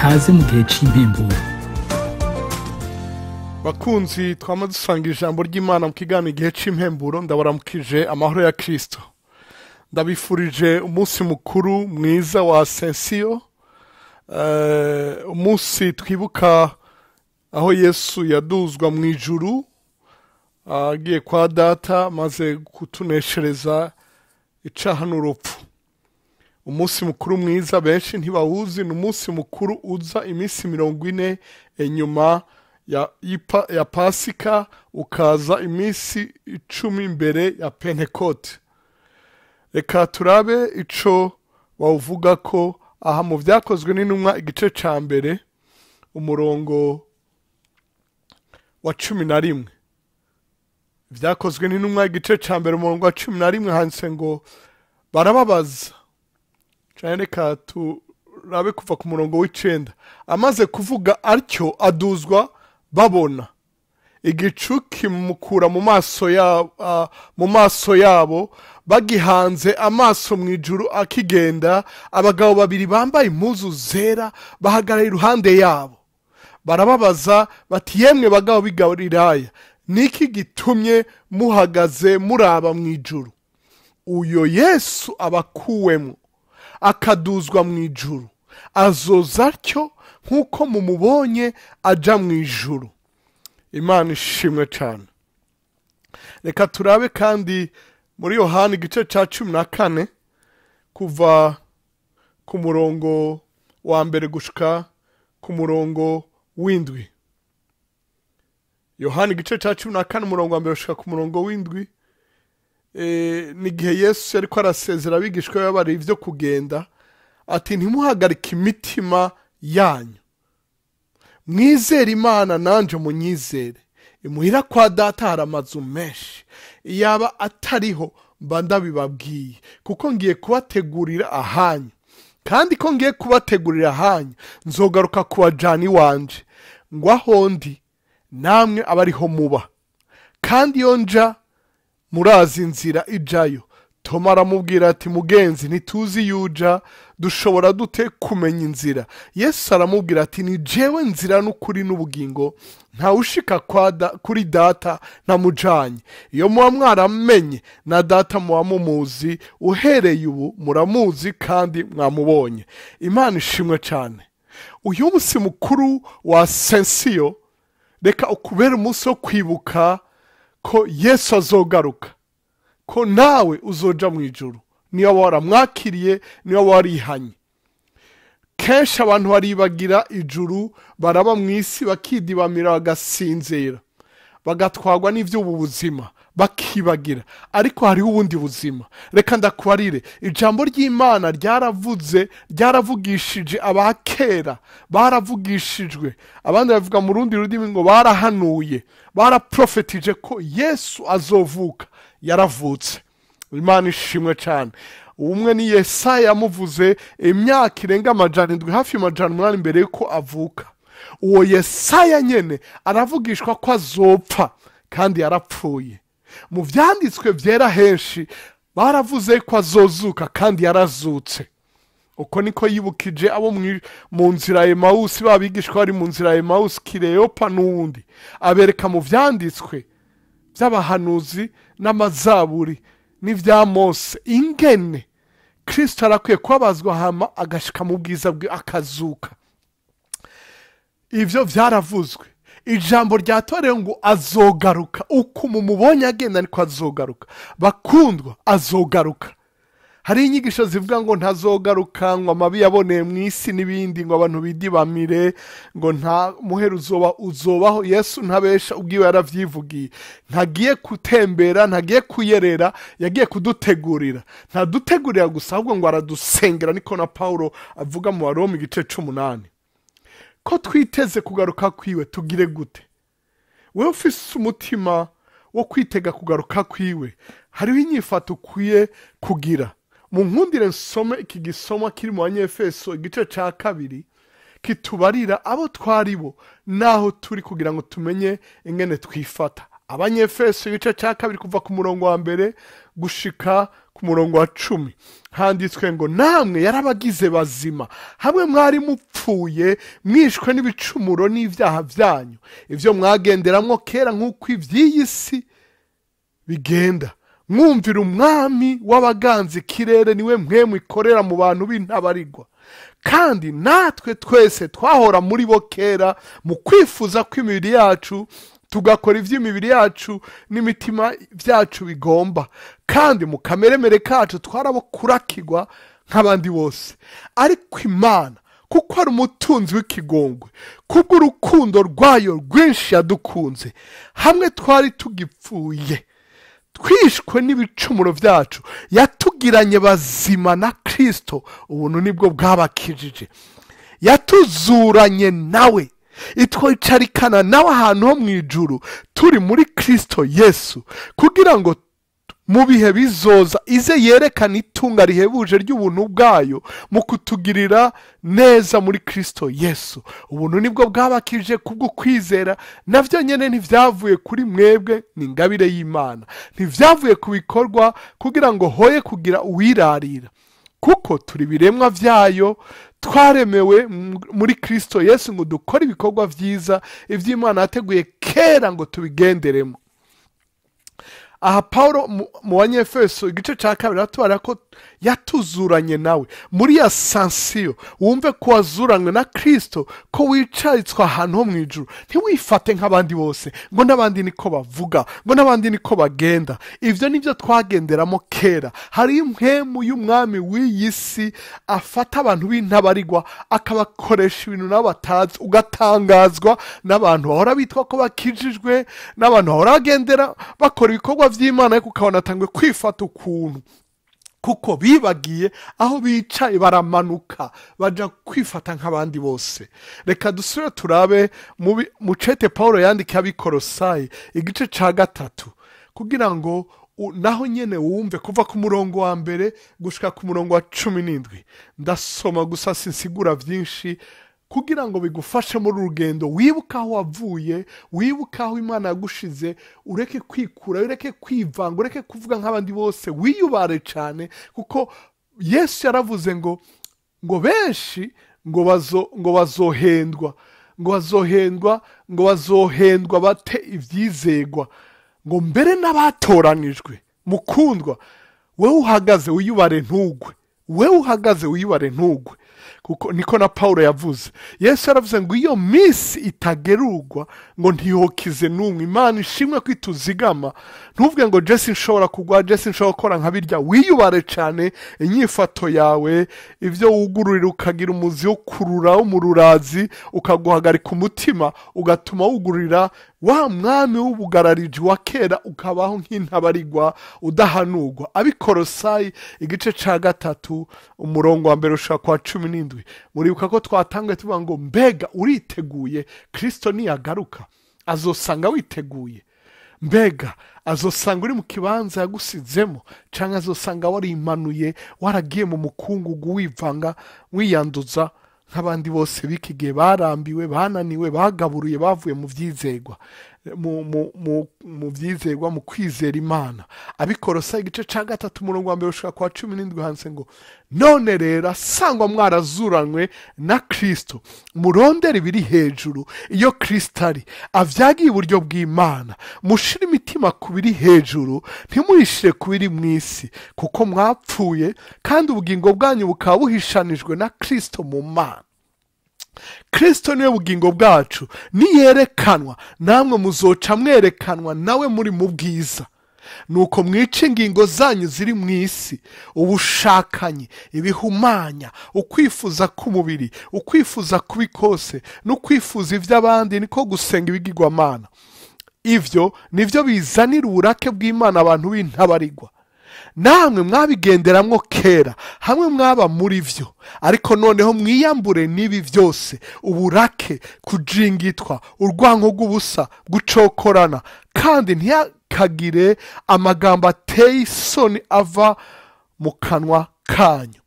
Kaze mu gihe c'impemburo. Bakunzi twama dusanga ijambo ry'Imana mu kiganiro igihe c'impemburo, ndabaramukije amahoro ya Kristo. Ndabifurije umunsi mukuru mwiza wa Ascension, umunsi twibuka aho Yesu yaduzwa mu ijuru agiye kwa Data maze kutuneshereza icaha n'urupfu. Umunsi mukuru mwiza benshi ntibawuzi, ni umunsi mukuru uza iminsi 40 inyuma ya Pasika, ukaza iminsi 10 imbere ya Pentekote. Reka turabe ico bawuvuga ko aha mu Vyakozwe n'Intumwa igice ca mbere umurongo wa 11. Vyakozwe n'Intumwa igice ca mbere umurongo wa 11 handitse ngo barababaza. Cane reka turabe kuva ku murongo w'9. Amaze kuvuga atyo aduzwa babona, igicu kimukura mu maso yabo, bagihanze amaso mu ijuru akigenda, abagabo babiri bambaye impuzu zera bahagarara iruhande yabo. Barababaza bati, yemwe bagabo b'i Galilaya, niki gitumye muhagaze muraba mu ijuru? Uyo Yesu abakuwemo akaduzwa mu ijuru, azoza atyo nk'uko mumubonye aja mu ijuru. Imana ishimwe cyane. Reka turabe kandi muri Yohana igice ca 14 kuva ku murongo wa mbere gushika ku murongo w'indwi. Yohana igice ca 14 umurongo wa mbere gushika ku murongo w'indwi. N'igihe Yesu yariko arasezera abigishwa be bari ivyo kugenda, ati ntimuhagarike imitima yanyu, mwizere Imana nanje munyizere. Imuhira kwa Data hari amazu menshi, iyaba atariho mba ndabibabwiye, kuko ngiye kubategurira ahanyu. Kandi ko ngiye kubategurira ahanyu, nzogaruka kubajana iwanje, ngo aho ndi namwe abariho muba. Kandi iyo nja murazi inzira ijayo. Toma aramubwira ati, mugenzi ntituzi yuja, dushobora dute kumenya inzira? Yesu aramubwira ati, ni jewe nzira n'ukuri n'ubugingo, ntawushika kuri Data ntamujanye. Iyo muba mwaramenye na Data muba mumuzi, uhereye ubu muramuzi kandi mwamubonye. Imana ishimwe cyane. Uyu munsi mukuru wa Ascension reka ukubere umunsi wo kwibuka ko Yesu azogaruka, ko nawe uzoja mu ijuru niba waramwakiriye, niba warihanye. Kenshi abantu baribagira ijuru, baraba mu isi bakidibamira, bagasinzira, bagatwarwa n'ivy'ubu buzima, bakibagira. Ariko hariho ubundi buzima. Reka ndakubarire, ijambo ry'Imana ryaravuze, ryaravugishije abakera, baravugishijwe. Abandi bavuga mu rundi rurimi ngo barahanuye, baraprofetije ko Yesu azovuka. Yaravutse. Imana ishimwe cyane. Umwe ni Yesaya yamuvuze imyaka irenga 700, hafi 800 imbere yuko avuka. Uwo Yesaya nyene aravugishwa ko azopfa, kandi yarapfuye. Mu vyanditswe vyera henshi baravuze ko azozuka, kandi yarazutse. Uko niko yibukije abo mu nzira ya Emausi, babigishwa bari mu nzira ya Emausi, Kileopa n'uwundi, abereka mu vyanditswe by'abahanuzi n'amazaburi n'ivya Mose ingene Kristo arakwiye kubabazwa hama agashika mu bwiza bwe akazuka. Ivyo vyaravuzwe. Ijambo ryatorewe ngo azogaruka, uko mumubonye agenda niko azogaruka. Bakundwa, azogaruka. Hari inyigisho zivuga ngo ntazogaruka, ngo amabi yaboneye mu isi n'ibindi, ngo abantu bidibamire, ngo nta muhero uzobaho. Yesu ntabesha, ubwiwe yaravyivugiye. Ntagiye gutembera, ntagiye kuyerera, yagiye kudutegurira. Ntadutegurira gusa, ahubwo ngo aradusengera, niko na Paulo avuga mu Baroma igice c'umunani. Ko twiteze kugaruka kwiwe, tugire gute? Wewe ufise umutima wo kwitega kugaruka kwiwe, hariho inyifato ukwiye kugira. Mu nkundire nsome iki gisoma kiri mu Banyefeso igice ca 2 kitubarira abo twaribo naho turi kugira ngo tumenye ingene twifata. Abanyefeso igice ca 2 kuva ku murongo wa mbere gushika ku murongo wa 10 handitswe ngo namwe yarabagize bazima hamwe mwari mupfuye mwishwe n'ibicumuro n'ivyaha vyanyu, ivyo mwagenderamwo kera nk'uko ivy'iyi si bigenda, mwumvira umwami w'abaganza ikirere, niwe mpwemu ikorera mu bantu b'intabarigwa. Kandi natwe twese twahora muri bo kera mu kwifuza kw'imibiri yacu, tugakora ivy'imibiri yacu n'imitima vyacu bigomba, kandi mu kameremere kacu twarabokurakirwa nk'abandi bose. Ariko Imana, kuko ari umutunzi w'ikigongwe, kubw'urukundo rwayo rwinshi yadukunze, hamwe twari tugipfuye twishwe n'ibicumuro vyacu, yatugiranye bazima na Kristo, ubuntu nibwo bwabakijije. Yatuzuranye nawe, itwicarikana nawe ahantu ho mw'ijuru turi muri Kristo Yesu, kugira ngo mu bihe bizoza ize yerekana itunga rihebuje ry'ubuntu bwayo mu kutugirira neza muri Kristo Yesu. Ubuntu nibwo bwabakije kubwo kwizera, navyo nyene ntivyavuye kuri mwebwe, ni ingabire y'Imana, ntivyavuye ku bikorwa kugira ngo hoye kugira uwirarira, kuko turi biremwa vyayo, twaremewe muri Kristo Yesu ngo dukore ibikorwa vyiza ivy'Imana yateguye kera ngo tubigenderemo. Aha Paulo mu Banyefeso igice ca 2 atubara ko yatuzuranye nawe muri asansiyo. Wumve ko wazuranywe na Kristo, ko wicaritswe ahantu ho mw'ijuru. Ntiwifate nk'abandi bose, ngo n'abandi niko bavuga, ngo n'abandi niko bagenda. Ivyo nivyo twagenderamo kera. Hari impwemu y'umwami w'iyi si afata abantu b'intabarigwa akabakoresha ibintu nabo batazi, ugatangazwa n'abantu bahora bitwa ko bakijijwe, n'abantu bahora bagendera bakora ibikorwa vy'Imana, ariko ukabona atangwe kwifata ukuntu, kuko bibagiye aho bicaye baramanuka baja kwifata nk'abandi bose. Reka dusubire turabe mu cete Paulo yandikiye ab'Ikolosayi igice ca 3, kugira ngo naho nyene wumve kuva ku murongo wa 1 gushika ku murongo wa 17. Ndasoma gusa sinsigura vyinshi kugira ngo bigufashe muri rugendo, wibuka aho wavuye, wibuka aho Imana yagushize, ureke kwikura, ureke kwivanga, ureke kuvuga nk'abandi bose, wiyubare cyane, kuko Yesu yaravuze ngo benshi ngo bazohendwa, ngo bazohendwa, ngo bazohendwa bate ivyizegwa, ngo mbere n'abatoranijwe. Mukundwa, wewe uhagaze wiyubare ntugwe, wewe uhagaze wiyubare ntugwe, kuko niko na Paulo yavuze. Yesu yaravuze ngo iyo misi itagerurwa ngo ntiyokize n'umwe. Imana ishimwe kwituzigama. Ntuvuge ngo Jesse nshobora kugwa, Jesse nshobora gukora nka birya. Wiyubare cyane inyifato yawe, ivyo wugururira ukagira umuzi wo kurura umururazi, ukaguhagarika umutima, ugatuma wugururira wa mwami w'ubugarariji wa kera, ukabaho nk'intabarigwa udahanurwa. Abikorosayi igice ca 3 umurongo wa 1 ushaka kwa 17. Muribuka ko twatanguye tuvuga ngo mbega uriteguye? Kristo niyagaruka azosanga witeguye? Mbega azosanga uri mu kibanza yagusizemo, canke azosanga warimanuye, waragiye mu mukungugu, wivanga, wiyanduza nk'abandi bose b'iki gihe barambiwe, bananiwe, bagaburuye, bavuye mu vyizegwa, mu vyizegwa, mu kwizera Imana. Abikorosa igice ca 3 umurongo wa 1 ushika kwa 17 handitse ngo none rero asangwa mwarazuranywe na Kristo, murondere ibiri hejuru iyo Kristo ari, avyagiye iburyo bw'Imana. Mushire imitima ku biri hejuru, ntimuyishire ku biri mw'isi, kuko mwapfuye kandi ubugingo bwanyu bukaba buhishanijwe na Kristo mu Mana. Kristo niwe bugingo bwacu, niyerekanwa namwe muzoca mwerekanwa nawe muri mu bwiza. Nuko mwice ingingo zanyu ziri mw'isi, ubushakanyi, ibihumanya, ukwifuza k'umubiri, ukwifuza kubi kose, no kwifuza ivy'abandi, niko gusenga ibigirwamana. Ivyo nivyo bizanira uburake bw'Imana abantu b'intabarigwa. Namwe mwabigenderamwo kera, hamwe mwaba muri vyo, ariko noneho mwiyambure n'ibi vyose: uburake, kujingitwa, urwanko rw'ubusa, gucokorana, kandi ntiyakagire amagambo ateye isoni ava mu kanwa kanyu.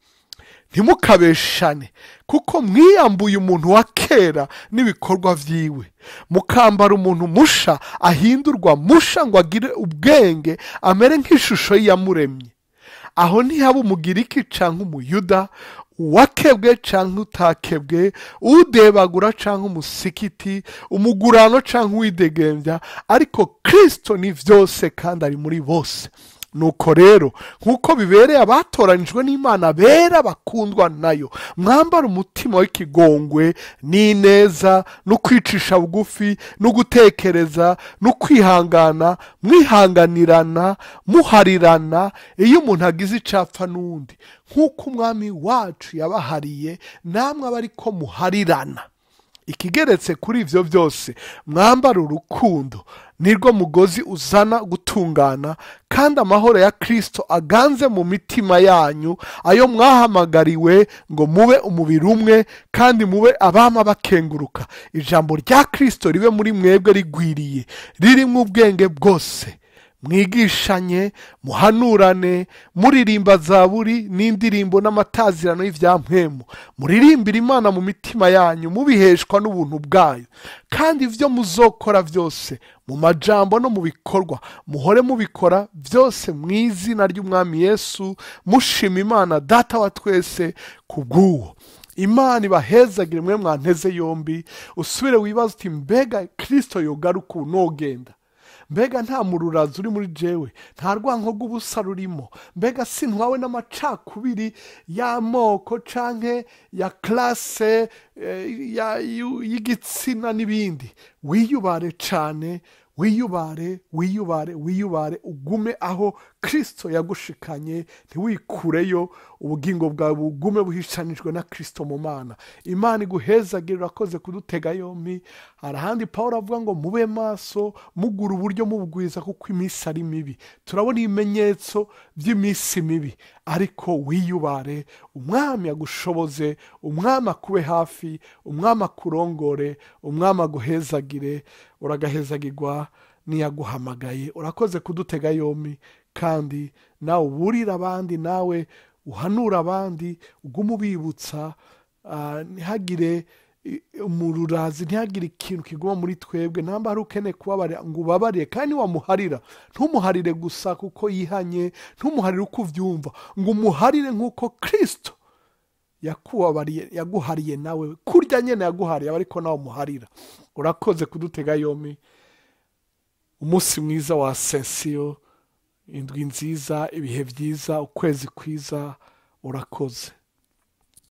Ntimukabeshane, kuko mwiyambuye umuntu wa kera n'ibikorwa vyiwe, mukambara umuntu musha ahindurwa musha ngo agire ubwenge, amere nk'ishusho y'Iyamuremye. Aho ntihaba umugiriki canke umuyuda, uwakebwe canke utakebwe, udebagura canke umusikiti, umugurano canke uwidegembya, ariko Kristo ni vyose kandi ari muri bose. Nuko rero nk'uko bibereye abatoranijwe n'Imana bera bakundwa nayo, mwambara umutima w'ikigongwe n'ineza no kwicisha bugufi no gutekereza no kwihangana, mwihanganirana, muharirana iyo umuntu agize icapfa n'undi, nk'uko umwami wacu yabahariye namwe aba ariko muharirana. Ikigeretse kuri ivyo byose, mwambara urukundo, nirwo mugozi uzana gutungana, kandi amahoro ya Kristo aganze mu mitima yanyu, ayo mwahamagariwe ngo mube umubiri umwe kandi mube abama bakenguruka. Ijambo rya Kristo ribe muri mwebwe rigwiriye, ririmwo ubwenge bwose. Mwigishanye, muhanurane, muririmba zaburi n'indirimbo n'amatazirano y'ivyampwemu, muririmbira Imana mu mitima yanyu, mubiheshwa n'ubuntu bwayo. Kandi ivyo muzokora vyose mu majambo no mu bikorwa, muhore mubikora vyose mu izina ry'Umwami Yesu, mushima Imana Data wa twese kubw'uwo. Imana ibahezagire mwe mwanteze yombi. Usubire wibaze uti mbega Kristo yogaruka ubu nogenda? Mbega nta mururazi uri muri jewe, nta rwanko rw'ubusa rurimo, mbega sintwawe n'amacakubiri y'amoko canke ya classe y'igitsina n'ibindi. Wiyubare cane, wiyubare, wiyubare, wiyubare, ugume aho Kristo yagushikanye, ntiwikureyo, ubugingo bwawe bugume buhishanijwe na Kristo mu Mana. Imana iguhezagire, urakoze kudutega yombi. Hari ahandi Pawulo avuga ngo mube maso, mugura uburyo mubugwiza, kuko iminsi ari mibi. Turabona ibimenyetso by'iminsi mibi, ariko wiyubare, umwami agushoboze, umwami akube hafi, umwami akurongore, umwami aguhezagire. Uragahezagirwa niyaguhamagaye. Urakoze kudutega yombi, kandi nawe uburira abandi, nawe uhanura abandi, ugume ubibutsa, ntihagire umururazi, ntihagire ikintu kiguma muri twebwe. Namba hari ukeneye kubabarira ngo ubabarire, kandi wamuharira ntumuharire gusa kuko yihanye, ntumuharire uko uvyumva, ngo umuharire nk'uko Kristo yakubabariye, yaguhariye nawe, kurya nyene yaguhariye ariko nawe umuharira. Urakoze kudutega yombi. Umunsi mwiza wa Ascension, indwi nziza, ibihe byiza, ukwezi kwiza. Urakoze.